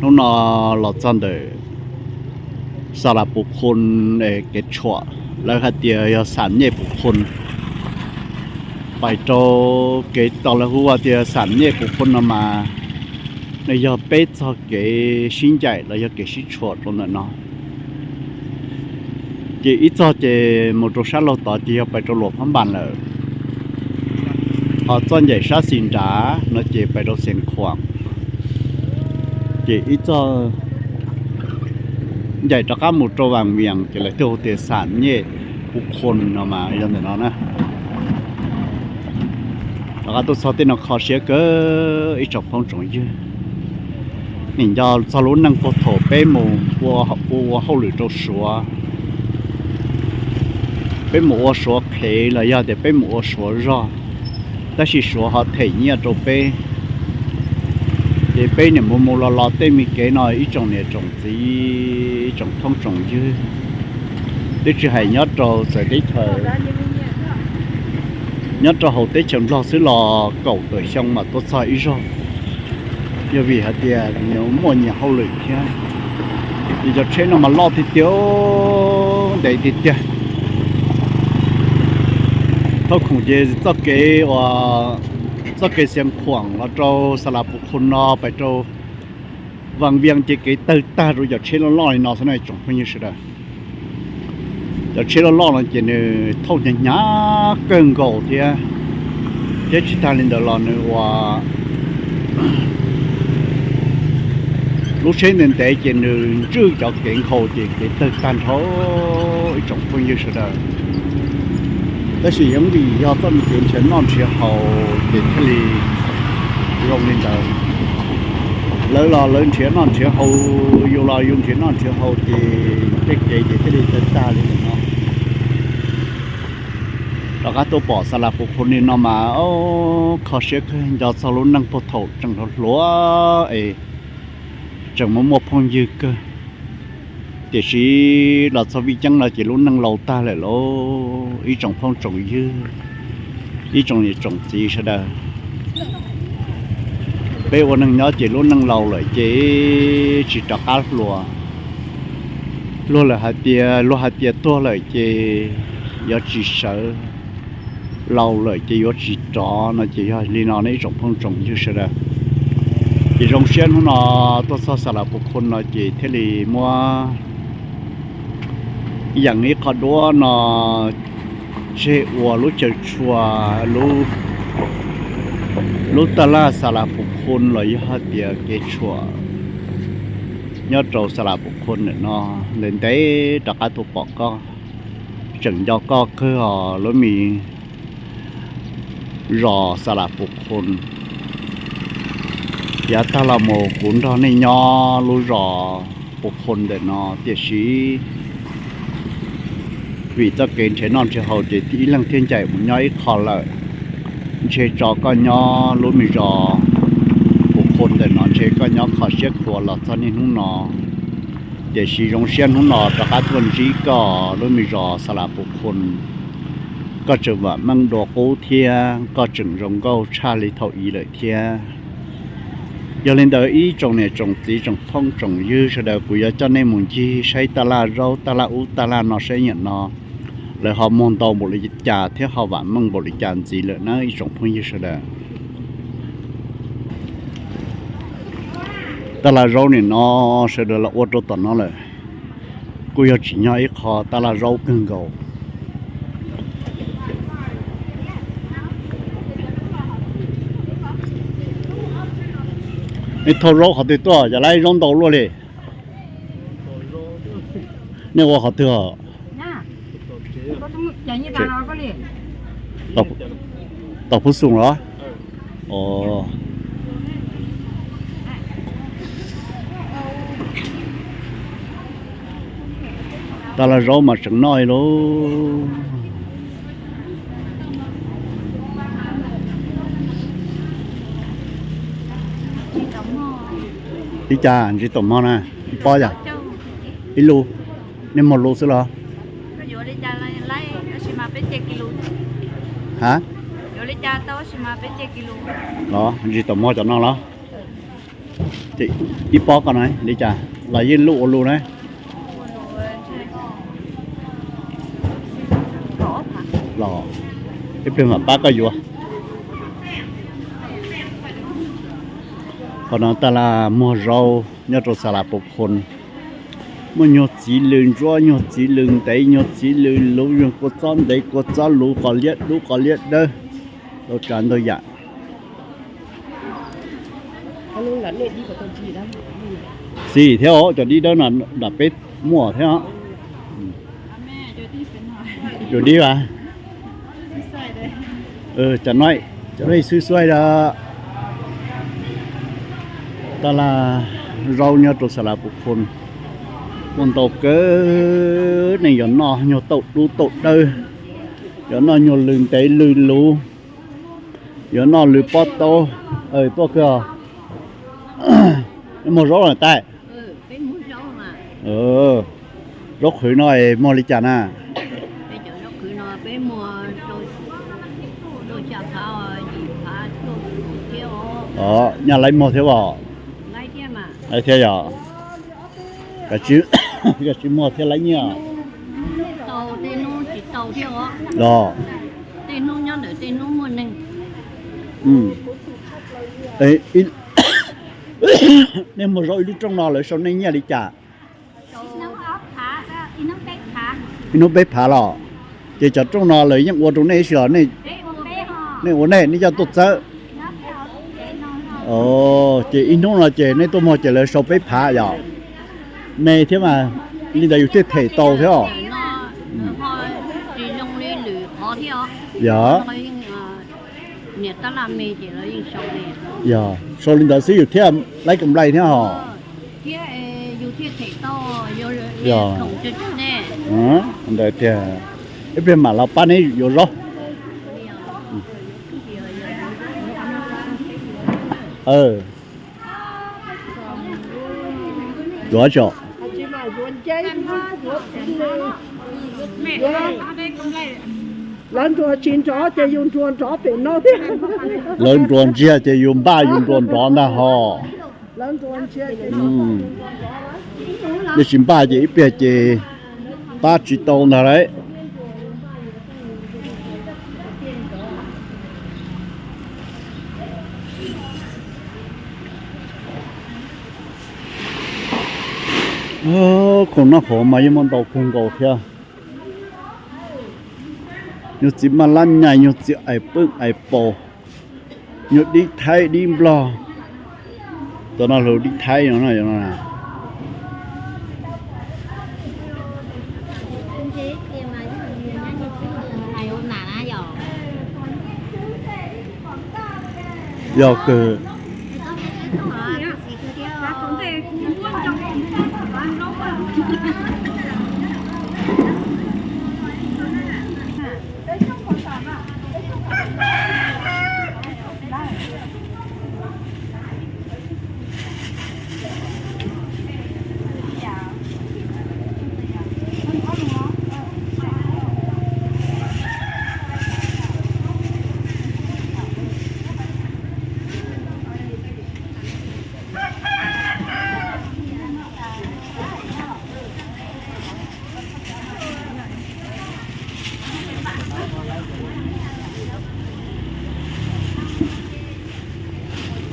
Hnub no los txog ntawm Xas Las Pus Khun kev tshuam, lawv hais tias yog Xam Nyej Pus Khun. Pais rau kev tau lawv hu ua tias Xam Nyej Pus Khun no mas nws yog peb txoj kev sib ncaim los yog kev sib tshuam rau ntawm no. Ces ib txoj ces mus rau sab laug tod ces yog pais rau Luam Phab Npas lawm, ho txoj ncaim sab xis nrad no ces pais rau Xeev Khuam, ces ib txoj ncaim rov qab mus rau Vas Vias ces lawv thiaj hu tias Xam Nyej Pus Khun no mas yog ntawm no na. Rov qab tuaj txog tej no kho siab kawg ib tsoom phooj tsoom ywg. Nim nco txog lub neej puag thaum peb mus ua ua hauj lwm rau Suav, peb mus ua Suav qhev los yog tias peb mus ua Suav zog, tab sis Suav ho them nyiaj rau peb, ces peb niam mus mus los los tej me kev no ib tsoom niam tsoom txiv, ib tsoom phooj tsoom ywg, twb tsis hais nyob rau txawv teb chaws, nyob rau hauv teb chaws Nplog xwb los kaum tawm xyoo mas tuaj txog ib zaug. Yog vim hais tias nws muaj nyias hauj lwm thiab, ces cov tsheb no mas loj tiag tiag, ntev tiag tiag. Thaum khoom ces txoj kev uas, txoj kev Xeev Khuam los rau Xas Las Pus Khun no pais rau Vas Vias ces kev tawg tag rau cov tsheb loj loj li no xwb no tsoom phooj ywg sawv daws. Cov tsheb loj loj no ces nws thauj hnyav hnyav kawg nkaus thiab, thiab tsis tag li ntawd los nws ua lub tsheb ntev ntev ces nws ntswj cov kev nkhaus ces kev tawg tag nrho ib tsoom phooj ywg sawv daws. Tab sis yeej vim yog txoj me kev nrhiav noj nrhiav haus ces thiaj li zoo li ntawd. Lawv los lawv nrhiav noj nrhiav haus, yus los yus nrhiav noj nrhiav haus ces tej kev ces thiaj li tawg tag li ntawm no. Rov qab tuaj pom Xas Las Pus Khun li no mas kho siab kawg, nco txog lub neej puag thaum tseem hluas hluas es tseem muaj muaj phooj ywg kawg. Tiam sis los txog vij ceeb no ces lub neej laus tag lawm lauj ib tsoom phooj tsoom ywg, ib tsoom niam tsoom txiv sawv daws. Peb ua neej nyob ces lub neej laus lawm ces tsis rov qab hluas. Luag lawm hais tias, luag hais tias tuag lawm ces yuav tsis sawv, laus lawm ces yuav tsis rov no ces yog li no ne ib tsoom phooj tsoom ywg sawv daws. Ces zoo siab hnub no tuaj txog Xas Las Pus Khun no ces thiaj li muab yeem ib qho duab no tseg ua lub chaw tshua, lub taj laj Xas Las Pus Khun los yog hais tias kev tshuam nyob rau Xas Las Pus Khun ntawm no. Ntev ntev rov qab tuaj pom koj, tseem nco koj kawg os lub me zos Xas Las Pus Khun. Yav tag los mus kuv nrog nej nyob lub zos Pus Khun ntawm no, tiam sis vim txoj kev nrhiav noj nrhiav haus ces ib leeg thiaj ncaim mus nyob ib qho lawm. Ntshe tso koj nyob lub me zos Pus Khun ntawm no ntshe koj nyob kho siab khuav los txog niaj hnub no. Tiam sis zoo siab hnub no rov qab tuaj ntsib koj lub me zos Xas Las Pus Khun. Koj tseem vam meej dua qub thiab koj tseem zoo nkauj tshaj li thaum ub lawm thiab. Yog li ntawd ib tsoom niam tsoom txiv tsoom phooj tsoom ywg sawv daws, kuv yuav coj nej mus ncig saib taj laj zaub taj laj ub taj laj no saib niam no lawv ho muag ntau npaum li cas thiab ho vam meej npaum li cas ntxiv lawm na ib tsoom phooj ywg sawv daws. Taj laj zaub nim no sawv daws los ua rau tom no lawm, kuj yog tsim nyog ib qho taj laj zaub kawg nkaus. Nej thauj zaub qhov twg tuaj, yog lawv zaub ntau luaj li. Nej ua qhov twg os? Tom Phú Xung los? Taj laj zaub mas tseem noj li lauj. Ib cas ntsis tom hmo na, ib pob yom? Ib lub, nej muag lub xwb los? Ha? Los ntsis tom hmo cov no los? Ib pob ko na li cas los yeej lub ua lus na. Los ib pliag mam pab koj yuav. Qhov no tas las muag zaub nyob rau Xas Las Pus Khos. Muaj nyuag txiv lws ntsuab, nyuag txiv lws ntev, nyuag txiv lws luv, nyuag kua txob ntev, kua txob luv, qos liab dub, qos liab dawb, ntau tsav ntau yam. Xim thiab os, cov dib dawb no nram peb muaj thiab os. Cov dib as, cov no, cov no xwb xuaij da. Tas las zaub nyob rau Xas Las Pus Khos muaj ntau kawg, neeg yuav noj nyuag taum dub taum dawb, yuav noj nyuag lws ntev lws luv, yuav noj lws pob taub. Tuaj kawg. Nej muag zaub los tais? Zaub qhwv no es muag li cas na? Nyaj laib muag thiab os. Laib thiab yog. Koj tsis muag thiab laib nyiaj. Los nej muag zaub ib lub rooj no lawv sau nej nyiaj li cas? Ib hnub peb phav los? Ces cov rooj no lawv yeej ua rau nej ib si los? Nej ua nej, nej coj tuaj txawb. Ces ib hnub no ces nej tuaj muag ces lawv sau peb phav yom? Me thiab mas, li ntawd yus thiaj them tau thiab os. Yog, yog, sau li ntawd xwb yus thiaj laib kam nplai thiab hos. Yog, ntawd tiag. Ib pliag mam los pab neb yuav zaub. Yuav tso. Lawv nruas tsis nrov ces yus nruas nrov pem no thiab. Lawv nruas ntsiag ces yus npaj yus nruas nrov ntag hos. Yog tsis npaj ces ib pliag ces pab tsis tau ntag lauj. Khoom noj khoom mas yeej muaj ntau kawg nkaus thiab. Nyuag txiv maj lab nyais, nyuag txiv ais pwj ais paus, nyuag dib thaib dib nplog. Cov no hu dib thaib no. Yog kawg.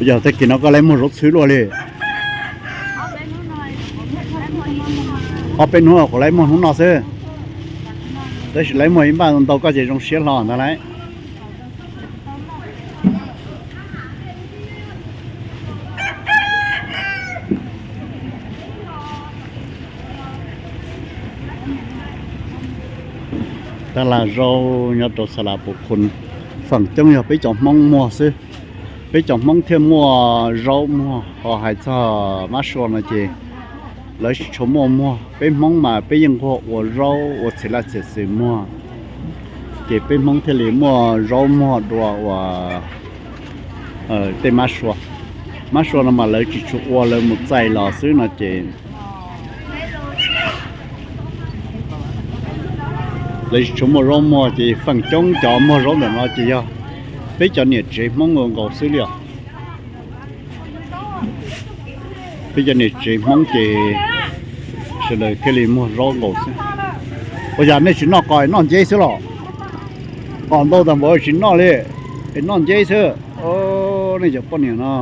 Yog tag kis no koj laib muag zaub txhwb luaj li? Ob peb hnub kuv laib muag hnub no xwb, tab sis laib muag ib npaj ntau koj ces zoo siab hlo ntag lauj. Tab las zaub nyob rau Xas Las Pus Khos, feem coob yog peb cov Hmoob muag xwb. Peb cov Hmoob thiaj muaj zaub muag, ho hais txog mab sua no ces lawv tsis tshua muaj muag. Peb Hmoob mas peb yeej nquag ua zaub ua txhia laj txhia xwm muag, ces peb Hmoob thiaj li muaj zaub muag dua ua tej mab sua. Mab sua no mas lawv tsis tshua ua, lawv mus txais los xwb no ces lawv tsis tshua muaj zaub muag, ces feem coob cov muag zaub ntawm no ces yog peb cov niam tsev Hmoob ua nkaus xwb li os. Peb cov niam tsev Hmoob ces sawv daws thiaj li muag zaub nkaus xwb. Ua cas nej tsis noj qos, noj nceb xwb los? Qos ntau tag npaum tsis noj li, es noj nceb xwb. Nej cov poj niam no.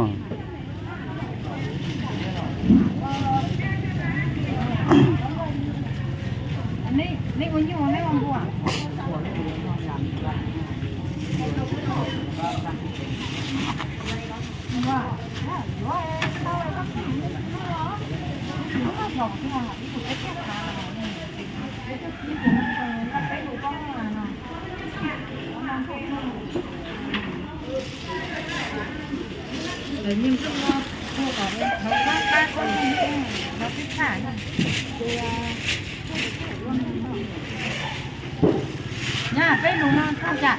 Peb lus no txog cas?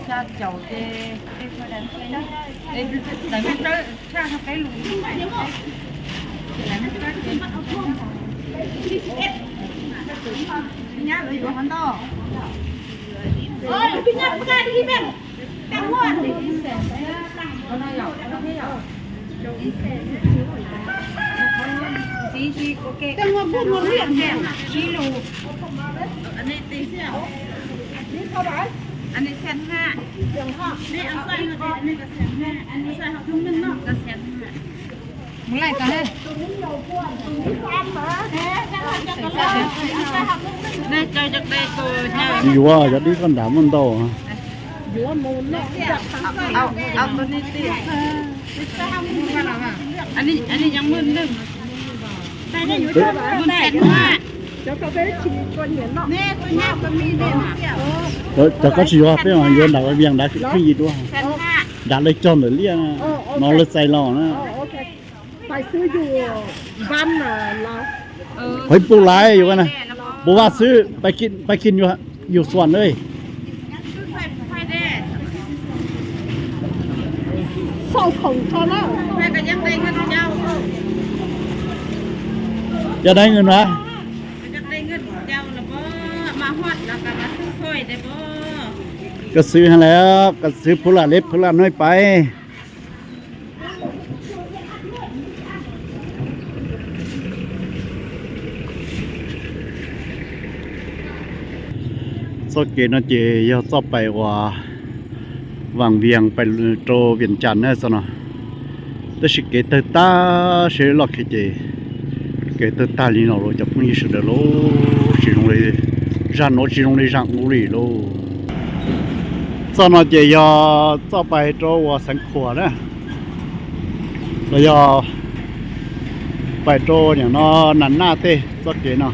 Tsa caum ces, daim me tshaj peb lus. Nyab lawv yuav hov ntau. Yuav cov dib koj nram muaj ntau. Cov koj tsis yuav, peb yuav nram Vaj Vias nrad khwb yim dua. Nram lawv cog ntawm liaj no lawv txais los na. Qhov ib pub laiv yuav na, pub vaj xwb, pais kij yug xuam na. Yog dai nws na. Koj xwb hab lawm, koj xwb phub lam leb phub lam nuj pais. Txoj kev no ces yog txoj pais uas Vaj Vias pais rau Vias Cas na txoj no. Tab sis kev tawg tag seb loj khev ces kev tawg tag li no lawm cov phooj ywg sawv daws lauj, tsis zoo li, zaj nuav tsis zoo li zaj ub li lauj. Txoj no ces yog txoj pais rau uas Xeev Khuam na, los yog pais rau nim no Nas Naj tej txoj kev no.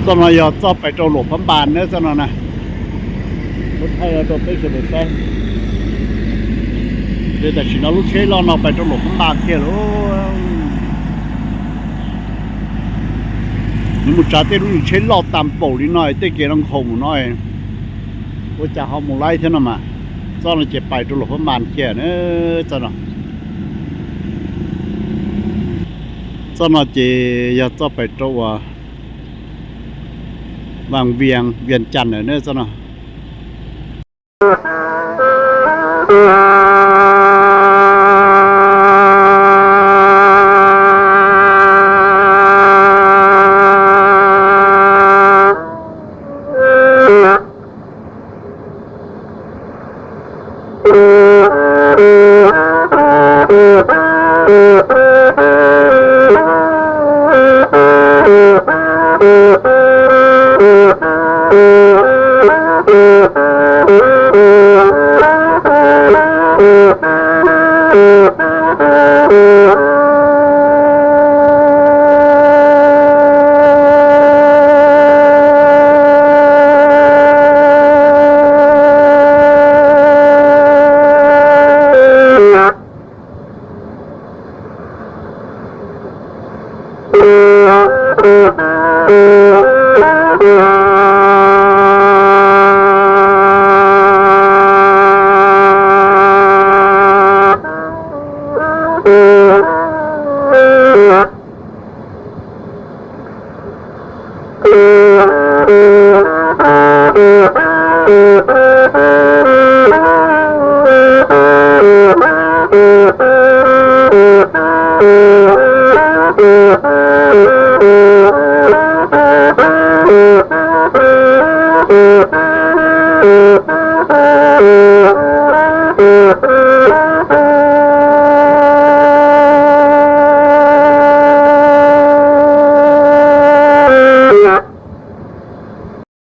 Txoj no yog txoj pais rau Luam Phab Npas na txoj no na. Muab thaij rau peb sawv daws saib. Ces tam sim no lub tsheb loj no pais rau Luam Phab Npas kiag lauj. Nws mus tsav tej lub tsheb loj tas npaum li no tej kev no nkhaus mus no, ua cas ho mus laib thiab no mas. Txoj no ces pais rau Luam Phab Npas kiag na. Txoj no, txoj no ces yog txoj pais rau uas Vaj Vias, Vias Cas na txoj no.